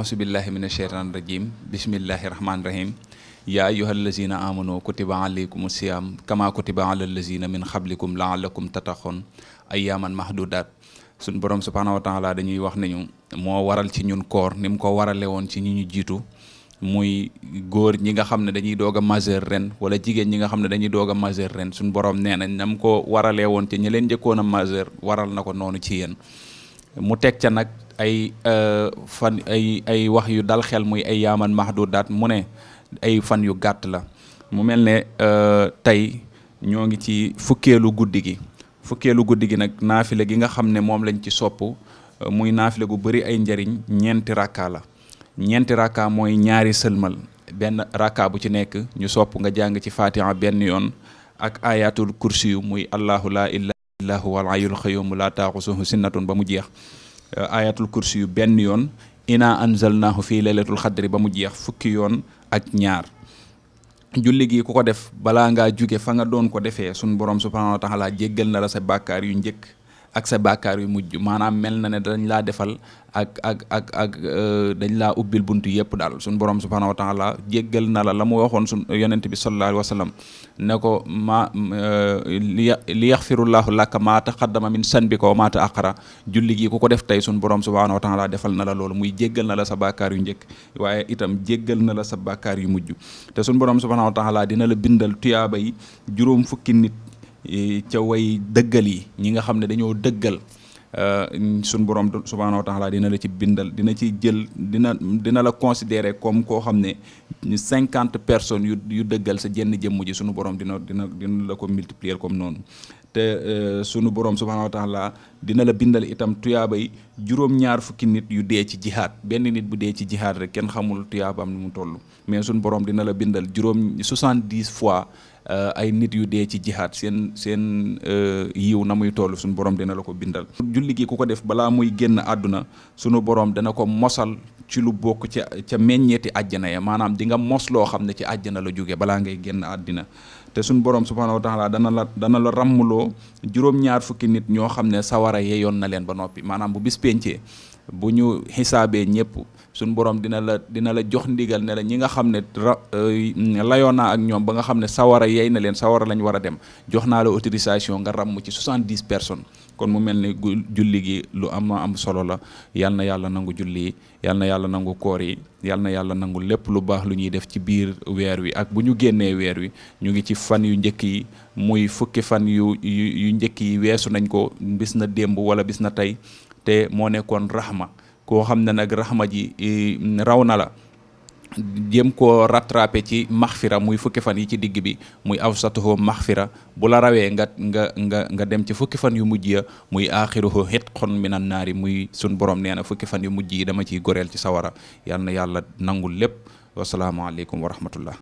أعوذ بالله من الشيطان الرجيم بسم الله الرحمن الرحيم يا أيها الذين آمنوا كتب عليكم الصيام كما كتب على الذين من قبلكم لعلكم تتقون أياما محدودات sun borom subhanahu wa ta'ala dañuy wax nañu moo waral ci ñun koor ni mu ko warale woon ci ñi ñu jiitu muy góor ñi nga xam ne dañuy doog a majeur ren wala jigéen ñi nga xam ne dañuy doog a majeur ren suñ borom nee nañ nam ko waralee woon ci ñi leen njëkkoon a majeur waral na ko noonu ci yéen mu teg ca nag ay fan ay wax yu dal xel muy ay yaaman mahdudaat mu ne ay fan yu gàtt la mu mel ne tey ñoo ngi ci fukkeelu guddi gi nag naafile gi nga xam ne moom lañ ci sopp muy naafile gu bëri ay njariñ ñeenti rakka la ñeenti rakka mooy ñaari sëlmal benn rakka bu ci nekk ñu sopp nga jàng ci fatiha benn yoon ak ayatul kursi yu muy allahu la ilaha illa huwal hayyul qayyum la taaxusuhu sinnatun ba mu jeex ayatul kursi yu benn yoon ina anzalnahu fii laylatul xadri ba mu jeex fukki yoon ak ñaar julli gi ku ko def balaa ngaa jóge fa nga doon ko defee sun borom subhanahu wa taala jéggal na la sa bàkkaar yu njëkk ak sa bàkkaar yu mujj maanaam mel na ne dañ laa defal ak dañ laa ubbil buntu yëpp daal sun borom subhanahu wa taala jéggal na la mu waxoon sun yonent bi sallallahu alayhi wa sallam ne ko li yaxfirullahu laka maa taqaddama min sanbika wa maa ta'akhkhara julli gi ku ko def tey sun borom subhanahu wa taala defal na la loolu muy jéggal na la sa bàkkaar yu njëkk waaye itam jéggal na la sa bàkkaar yu mujj te sun borom subhanahu wa taala dina la bindal tuyaaba yi juróom fukki nit ca way dëggal yi ñi nga xam ne dañoo dëggal suñ borom subhanahu wa taala dina la ci bindal dina ci jël dina la considérer comme koo xam ne 50 personnes yu dëggal sa jenn jëmm ji sunu borom dina la ko multiplier comme noonu te sunu borom subhanahu wa taala dina la bindal itam tuyaaba yi juróom-ñaar fukki nit yu dee ci jihaad benn nit bu dee ci jihaad rek kenn xamul tuyaabam ni mu toll mais sunu borom dina la bindal 70 fois ay nit yu dee ci jihaad seen yiw na muy toll suñu borom dina la ko bindal julli gi ku ko def balaa muy génn àdduna sunu borom dana ko mosal ci lu bokk ca meññeeti àjjana ya maanaam di nga mos loo xam ne ci àjjana la jóge balaa ngay génn àddina te suñu borom subhanahu wa taala dana la ràmmloo juróom-ñaar fukki nit ñoo xam ne sawara yeyoon na leen ba noppi maanaam bu bis pencee bu ñu xisaabee ñëpp suñ borom dina la jox ndigal ne la ñi nga xam ne layoon naa ak ñoom ba nga xam ne sawara yey na leen sawara lañ war a dem jox naa la autorisation nga ràmm ci 70 personnes kon mu mel ni julli gi lu am solo la yal na yàlla nangu julli yi yal na yàlla nangu koor yi yal na yàlla nangu lépp lu baax lu ñuy def ci biir weer wi ak bu ñu génnee weer wi ñu ngi ci fan yu njëkk yi muy fukki fan yu njëkk yi weesu nañ ko bis na démb wala bis na tey te moo nekkoon rahma koo xam ne nag rahma ji raw na la jéem koo rattrapé ci maxfira muy fukki fan yi ci digg bi muy awsatuhu maxfira bu la rawee nga dem ci fukki fan yu mujj ya muy axiruhu hitqun minan naari muy sun borom nee na fukki fan yu mujj yi dama ciy goreel ci sawara yal na yàlla nangul lépp wasalaamaaleykum wa rahmatullah